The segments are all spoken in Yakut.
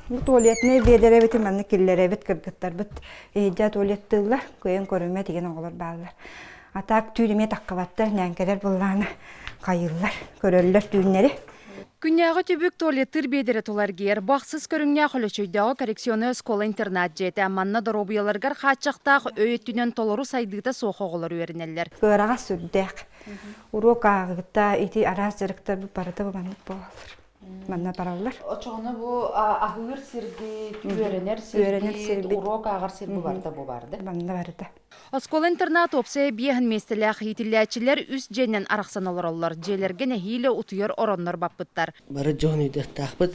Бу туалетнай биэдэрэбитин манна киллэрэбит кыргыттарбыт иһирдьэ туалеттыыллар, кыайан көрүммэт игин оҕолор бааллар. А так түүн эмиэ таххыбаттар, нээҥкэлэр быллаана хайыыллар, көрөллөр түүннэри. Күннээҕи түбүк туалеттыыр биэдэрэ тула эргийэр. Бу ахсыс көрүҥнээх Өлөчөйдөөҕү коррекционнай оскуола-интернат дьиэтэ. Манна доруобуйаларыгар хааччахтаах өй өттүнэн толору сайдыыта суох оҕолор үөрэнэллэр. Кыараҕас сүрдээх. Уруок ааҕыыта ити араас дьарыктарбыт барыта бу маннык буолаллар. Манна бараллар. Оччоҕуна бу аһыыр сиргит, үөрэнэр сиргит, уруок ааҕар сир бу барыта бу бар да? Манна барыта. Оскуола-интернат уопсайа биэһин миэстэлээх иитиллээччилэр үс дьиэнэн арахсан олороллор. Дьиэлэргэ нэһиилэ утуйар ороннор баппыттар. Бары дьоһун өйдүөхтээхпит.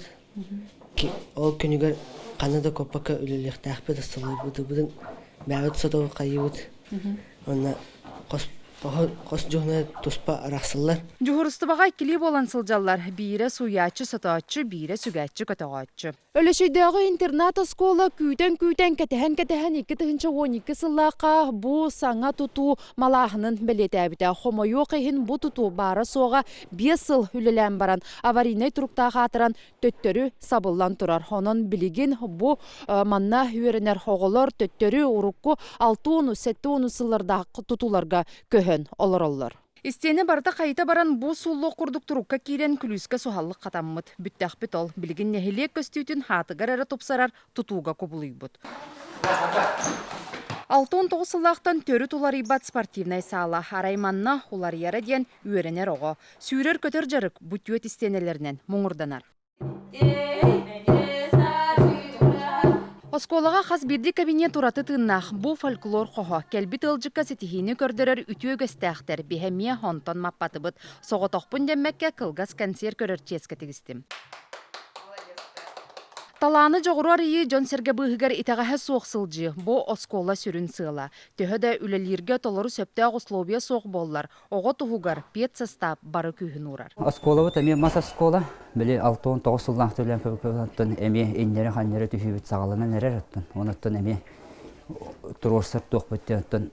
Ол күнүгэр ханна да куоппакка үлэлиэхтээхпит, астылыырбытын бэйэбит сотору хайыыбыт. Уонна хос хос дьоһуна туспа арахсыллар. Дьуһуурустубаҕа иккилии буолан сылдьаллар. Биирэ сууйааччы-сотооччу, биирэ сүгээччи-көтөҕөөччү. Өлөчөйдөөҕү интернат-оскуола күүтэн-күүтэн, кэтэһэн-кэтэһэн 2012 сыллаахха бу саҥа тутуу малааһынын бэлиэтээбитэ. Хомойуох иһин, бу тутуу баара-суоҕа 5 сыл үлэлээн баран, аварийнай туруктаах аатыран төттөрү сабыллан турар. Онон билигин бу манна үөрэнэр оҕолор төттөрү урукку 60-70 сыллардаах тутууларга көһөн олороллор. Истиэнэ барыта хайыта баран бу сууллуох курдук турукка киирэн күлүүскэ суһаллык хатаммыт. Бүттэхпит ол. Билигин нэһилиэк көстүүтүн хаатыгар эрэ тупсарар тутууга кубулуйбут. 69 сыллаахтан төрүт уларыйбат спортивнай саала. Арай манна уларыйара диэн үөрэнэр оҕо. Сүүрэр-көтөр дьарык бу түөрт истиэнэлэринэн муҥурданар. Оскуолаҕа хас биирдии кабинет ураты тыыннаах. Бу фольклор хоһо. Кэлбит ыалдьыкка ситиһиини көрдөрөр үтүө үгэстээхтэр. Биһи эмиэ онтон маппатыбыт. Соҕотохпун дэммэккэ кылгас кэнсиэр көрөр чиэскэ тигистим. Талааны дьоҕуру арыйыы дьон-сэргэ быыһыгар итэҕэһэ суох сылдьыы. Бу оскуола сүрүн сыала. Төһө да үлэлииргэ толору сөптөөх условия суох буоллар, Оҕо туһугар педсостав бары күүһүн уурар. Оскуолабыт эмиэ мас оскуола. Били 69 сыллаах төлөөн оттон эмиэ иннэри-ханнары түһүүбүт саҕаланан эрэр оттон. Онуттан эмиэ туруорсар туохпут диэн оттон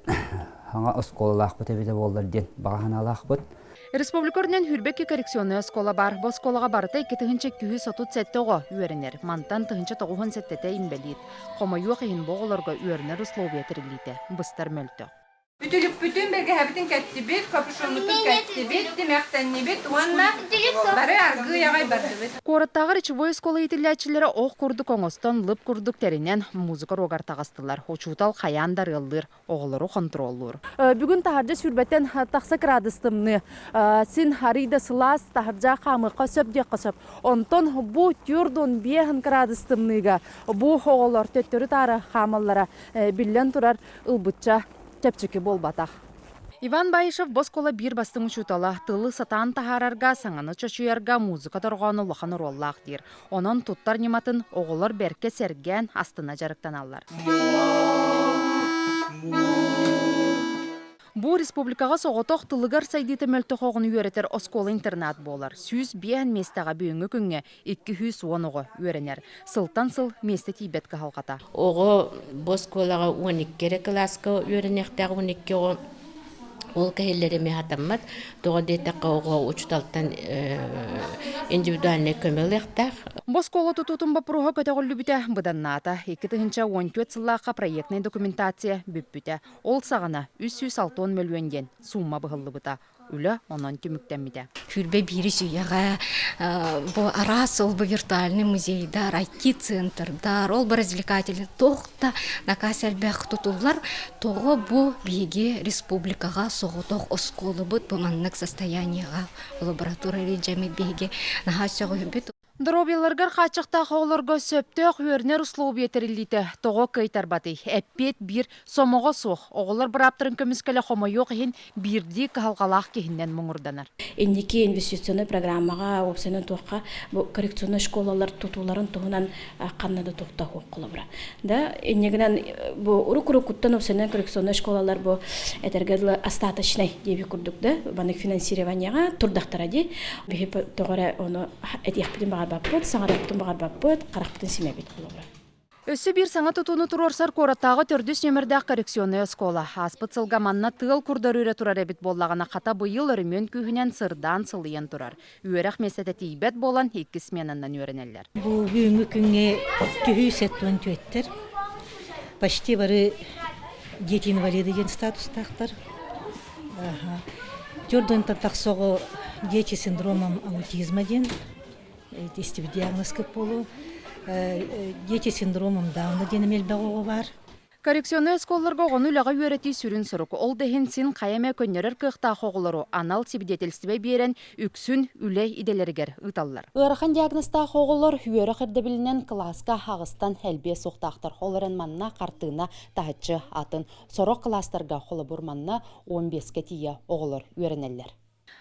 хаҥа оскуолалаахпыт эбитэ буоллар диэн баҕа санаалаахпыт. Республика үрдүнэн Хүрбэкки коррекционнай оскуола баар. Бу оскуолаҕа барыта 2237 оҕо үөрэнэр. Мантан 1097 инбэлиит. Хомойуох иһин бу оҕолорго үөрэнэр условия тэриллиитэ быстар мөлтөх. Үтүлүкпүтүн, бэргэһэбитин кэттибит, капюшоммутун кэттибит, тимэхтэннибит уонна бары аргыый аҕай бардыбыт. Куораттааҕы речевой оскуола иитиллээччилэрэ ох курдук оҥостон, лып курдук тэринэн, музыка уруогар таҕыстылар. Учуутал хайаан да арыаллыыр, оҕолору хонтуруоллуур. Бүгүн таһырдьа сүүрбэттэн тахса градус тымныы. Син арый да сылаас, таһырдьа хаамыахха сөп диэххэ сөп. Онтон бу 45 градус тымныыга бу оҕолор төттөрү-таары хаамаллара биллэн турар ылбычча чэпчэки буолбатах. Иван Баишев бу оскуола биир бастыҥ учуутала, тылы сатаан таһаарарга, саҥаны чочуйарга музыка дорҕооно улахан оруоллаах диир. Онон туттар ньыматын оҕолор бэркэ сэргээн, астына дьарыктаналлар. Бу республикаҕа соҕотох тылыгар сайдыыта мөлтөх оҕону үөрэтэр оскуола-интернат буолар. 105 миэстэҕэ бүгүҥҥү күҥҥэ 210 оҕо үөрэнэр. Сылтан сыл миэстэ тиийбэт кыһалҕата. Оҕо бу оскуолаҕа 12 эрэ кылааска үөрэниэхтээх 12 оҕо ол кэһиллэр эмиэ хатаммат. Тоҕо диэтэххэ оҕо учууталтан индивидуальнай көмө ылыахтаах. Бу оскуола тутуутун боппуруоһа көтөҕүллүбүтэ быданнаата. 2014 сыллаахха проектнай документация бүппүтэ. Ол саҕана 360 мөлүйүөн диэн суумма быһыллыбыта. Үлэ онон түмүктэммитэ. Сүүрбэ биирис үйэҕэ бу араас ол бу виртуальный музейдар, IT-центрдар, ол бу развлекательный туох да накаас элбэх тутуллар. Тоҕо бу биһиги республикаҕа соҕотох оскуолабыт бу маннык состояниеҕа лаборатория дьэмит биһиги наһаа сөҕүһүбүт. Доруобуйаларыгар хааччахтаах оҕолорго сөптөөх үөрэнэр условия тэриллиитэ тоҕо кыайтарбатый? Эппиэт биир сомоҕо суох. Оҕолор бырааптарын көмүскэлэ хомойуох иһин биирдии кыһалҕалаах киһиннэн муҥурданар. Инники инвестиционнай программаҕа уопсайынан туохха бу коррекционнай школалар тутууларын туһунан ханна да туохта холобура. Да, иннигинэн бу урук-уруккуттан уопсайынан коррекционнай школалар бу этэргэ дылы остаточнай диэби курдук да банык финансированияҕа турдахтара дии. Биһи тоҕо эрэ ону этиэхпитин баҕарбаппыт, саҥарыахпытын баҕарбаппыт, харахпытын симэбит холобура. Өссө биир саҥа тутууну туруорсар куораттааҕы төрдүс нүөмэрдээх коррекционнай оскуола. Ааспыт сылга манна тыал курдарыыра турар эбит буоллаҕына, хата быйыл өрөмүөн күүһүнэн сырдаан сылыйан турар. Үөрэх миэстэтэ тиийбэт буолан, иккис сменаннан үөрэнэллэр. Бу бүгүҥҥү күҥҥэ түһүү 74-тэр. Почти бары дети инвалиды диэн статустаахтар. Төрдүнтэн тахса оҕо дети синдромом аутизма диэн истибит диагнозка буолуо. Дети синдромом Дауна диэн эмиэ элбэх оҕо баар. Коррекционнай оскуолаларга оҕону үлэҕэ үөрэтии сүрүн сорук. Ол да иһин син хайа эмэ көннөрөр кыахтаах оҕолору анал сибидиэтэлистибэ биэрэн, үксүн үлэ идэлэригэр ыыталлар. Ыарахан диагнозтаах оҕолор үөрэх ирдэбилинэн кылааска аҕыстан элбиэ суохтаахтар. Ол эрэн манна хартыына таһыччы атын. Сорох кылаастарга, холобур, манна 15-кэ тиийэ оҕолор үөрэнэллэр.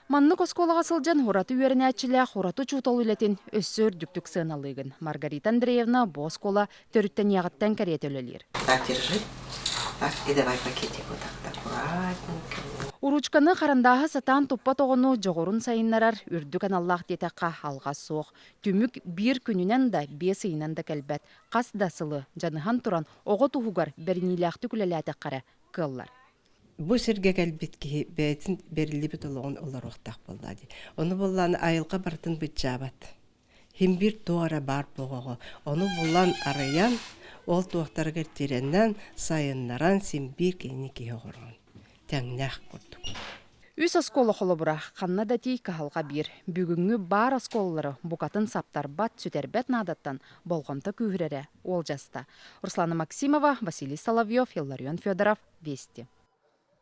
Маннык оскуолаҕа сылдьан ураты үөрэнээччилээх ураты учуутал үлэтин өссө үрдүктүк сыаналыыгын. Маргарита Андреевна бу оскуола төрүттэниэҕиттэн кэриэтэ үлэлиир. Так, держи. Так, и давай пакетик вот так аккуратненько. Уруучканы харандааһы сатаан туппат оҕону дьоҕурун сайыннарар үрдүк аналлаах диэтэххэ алҕас суох. Түмүк биир күнүнэн да, биэс ыйынан да кэлбэт. Хас да сылы дьаныһан туран оҕо туһугар бэриниилээхтик үлэлээтэххэ эрэ кыаллар. Бу сиргэ кэлбит киһи бэйэтин бэриллибит олоҕун олоруохтаах буоллаа дии. Ону буоллаҕына айылҕа барытын быччаабат. Һин биир туох эрэ баар буолуоҕа. Ону булан арыйан, ол туохтарыгар тирэнэн, сайыннаран син биир кинини киһи оҥорон тэҥнээх курдук. Үс оскуола холобура ханна да тиий кыһалҕа биир. Бүгүҥҥү баар оскуолалары букатын саптарбат, сүтэрбэт наадаттан болҕомто күүһүрэрэ уолдьаста. Руслана Максимова, Василий Соловьев, Илларион Федоров, Вести.